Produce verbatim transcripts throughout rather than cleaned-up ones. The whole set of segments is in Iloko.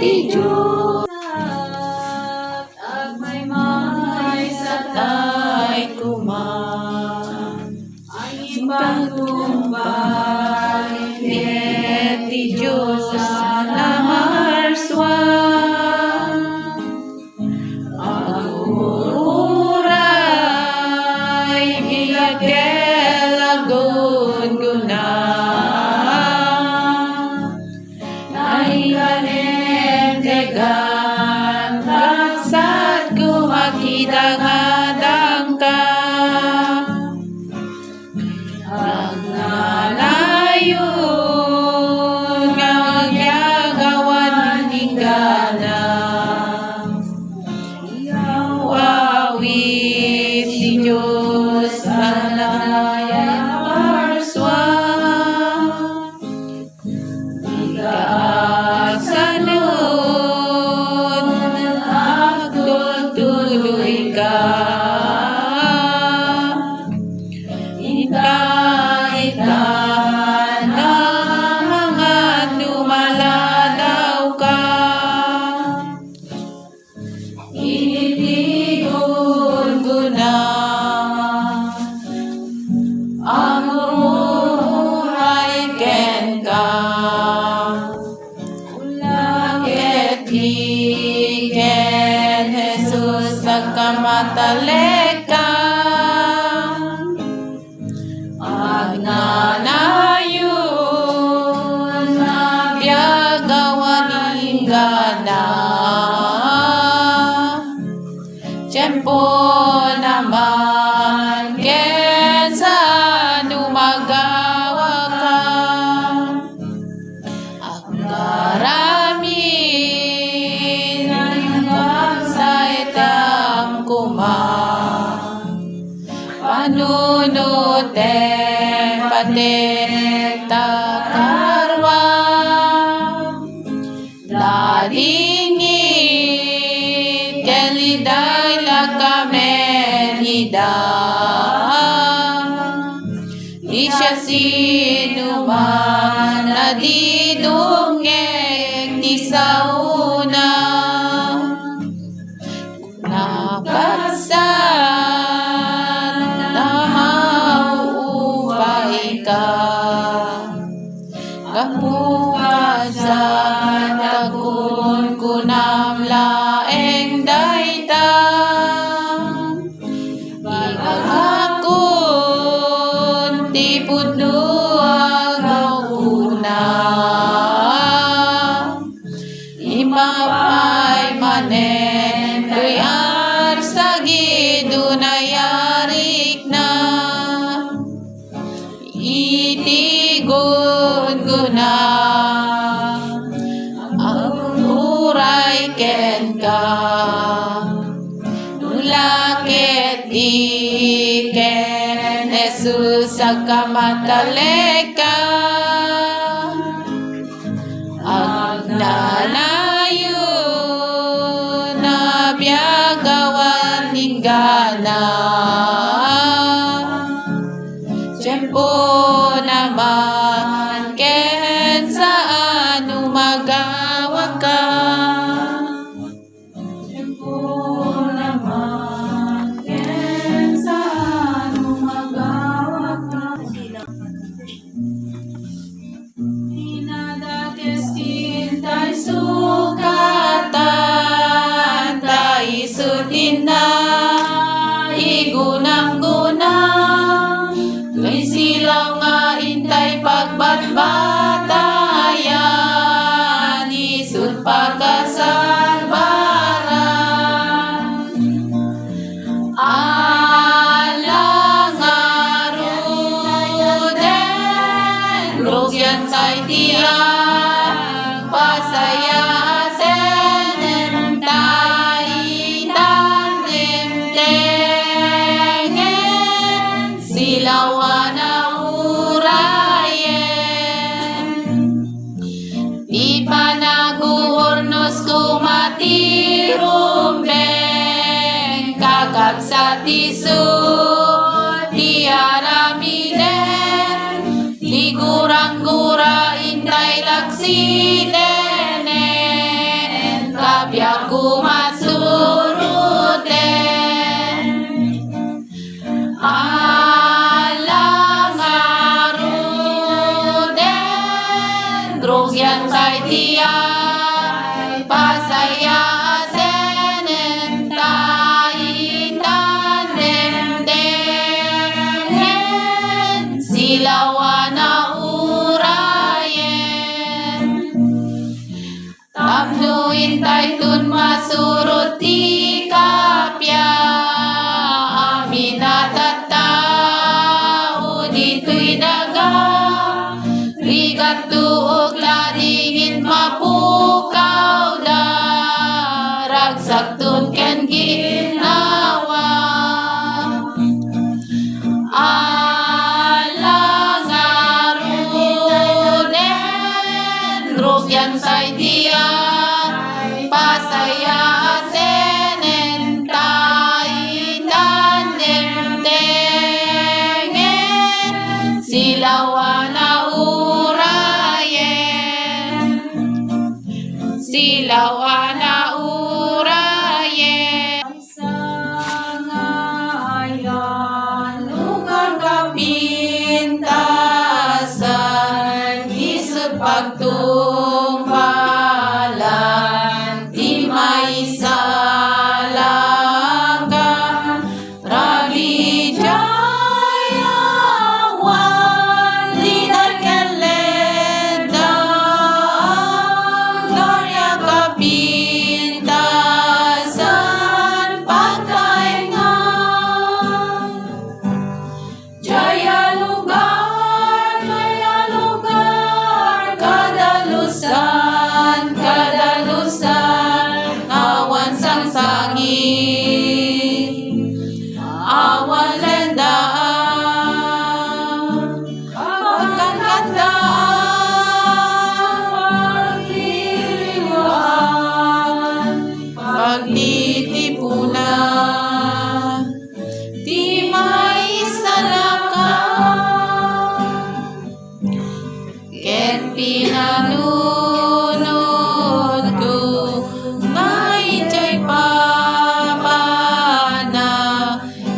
Dios, agmaymaysa tay koma. Ay pagtumbal ket ti Dios a namarsua. Aguray, bigat ket agungguna. Naikanentegan, kabsatko, makita nga addanka. Agnanayon nga agbiag awan inggana. Awit ti Dios a namarsua. Ika agsanod, agtultuloyka. Ita, ita, namangan no maladawka. Iti gunggona, aguray kenka. Ket di ken Jesus agkamatalekka. Agnanayon, agbiag awan inggana. Tiempo naman ken saan no magawaka. Agaramin, nagpagsaitam koma. Panunotem, patek ta karua. Dadingit ken liday la kamen ida. Di siasinoman a di dumngeg ti saona. Nakabsat, namauupayka. Gapu kabsat, agkunkunam laeng dayta. Ibagakon ti pudno a gauna. Immapay manen toy arsagid unay a rikna. Iti gunggona, aguray kenka. No la ket di ken Jesus agkamatalekka. Agnanayon, agbiag awan inggana. Tiempo naman ken saan no magawaka. Tiempo naman ken saan no magawaka. Inadakes ti intay sukatan, ta isu ti naigunangguna. Toy silaw nga intay pagbatbatayan, isut pakasalbaran. Ala ngaruden, rugiantay ti agpasayaaten, ta itan dimtengen, silaw a naurayen. Ti panaguurnos koma ti rumbeng, kakabsat, isu ti aramiden. Ti guranggura intay laksiden, Tapno intayton masurot ti kappia, amin a tattao ditoy daga, rigatto ket ladingit mapukawda, ragsakton ken ginawa. Ala ngaruden, rugiantay ti ay pasayaaten, ta itan dimtengen, silaw a naurayen, silaw a naurayen. Sangayan, lugar kapintasan, isut pagtungpalan, ti maysa laeng a ragidiay awan, dina ket ledda, gloria kapintasan, pagtaengan. Diay a lugar, diay a lugar, kadalusan, kadalusan, awan sangsangi, awan ledda, pagkankanta, pagliliwaan, pagtitipuna. Ti maysa laeng ket pinanunotko nga idiay papanag,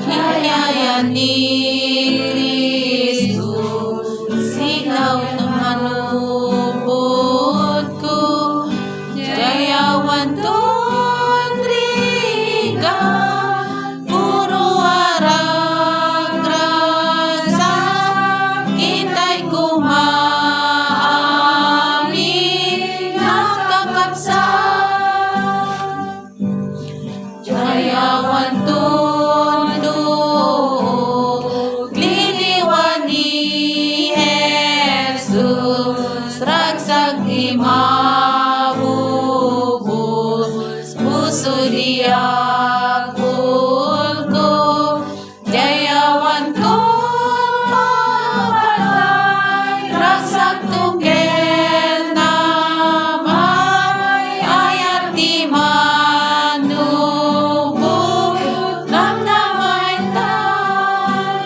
yayayan ni Cristo, sika ti manupotko, diay awan ton rigat, puro aragrasa, kitay koma amin a kakabsat. Diay awan ton duog, liliwa ni Jesus, ragsak ti mabubos, puso diay agpulko, diay awan ton mapatay, ragsakto ken Amay, ayat ti manubot, namnamaetan.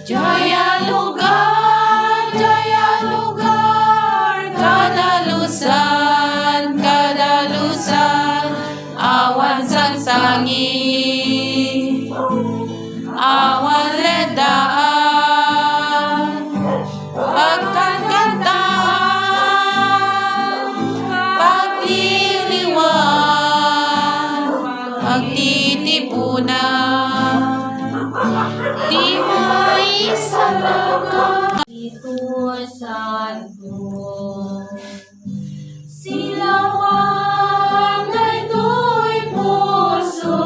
Diay a lugar, diay a lugar, kadalusan, kadalusan, awan sangsangi, awan ledda, pagkankantaan, pagliliwan, pagtitipunan, ti maysa laeng a Espiritu Santo. Silawan daytoy puso,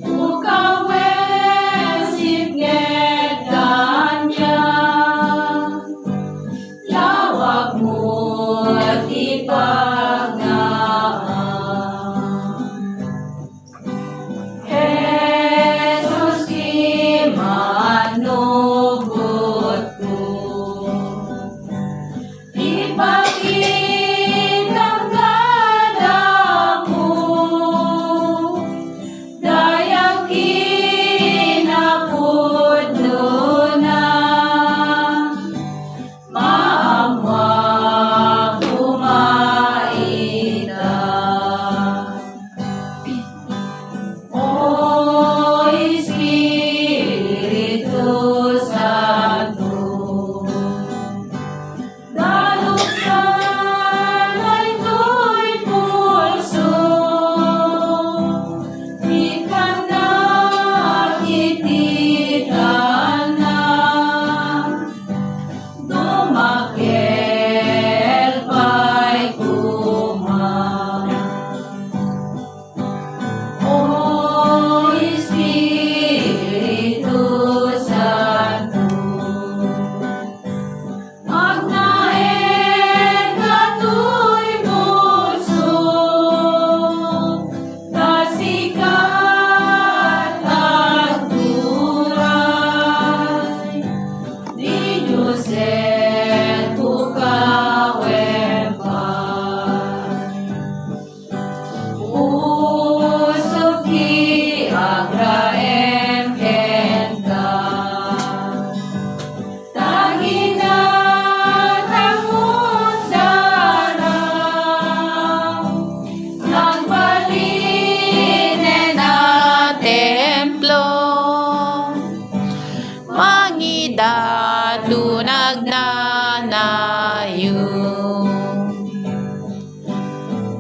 ukawen sipnget danya, lawag mo ti pagnaam. Jesus ti manubotko. Ipakitam kadakami dayag kinapudnona. Maammoak koma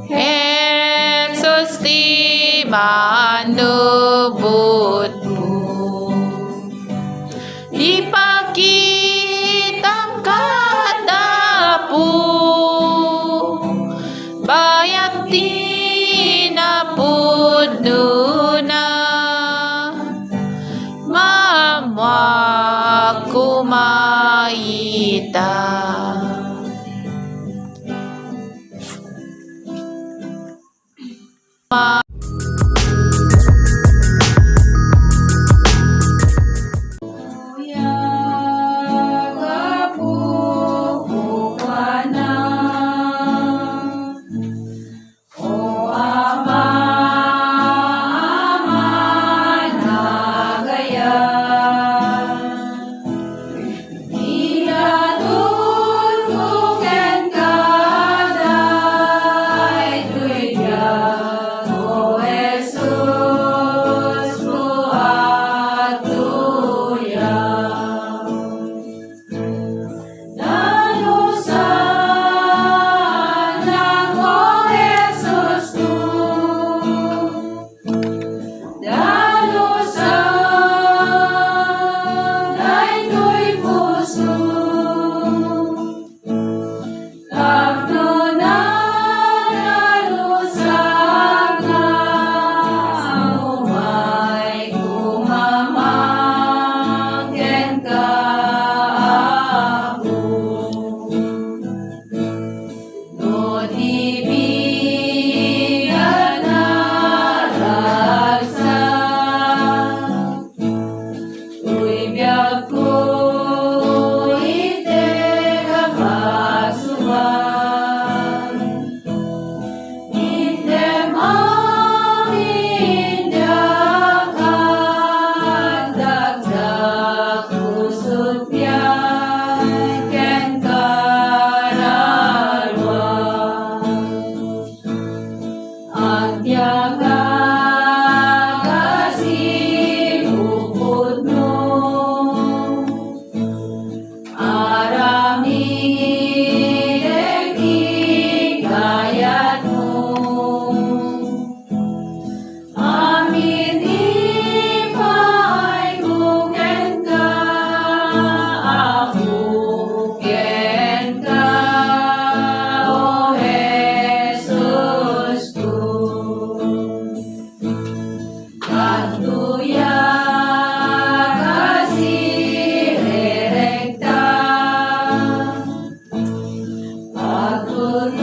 Jesus ti manubotmo. Ipakitam kad Apo, bayat ti napudnona, maammoak koma ita. Dalusan daytoy puso, tapno nadalusak nga umay kumaman kenka, Apo. No di bigat naragsak toy biagko iti kapasokan, intem amin diak agdakdak, kusot pian kenka raruan. Agdiak a kasirukotno, aramidek ti kayatmo. Amin ipaayko kenka, Apo, kenka, O Jesusko. Agduyak a sirerekta, agtulnog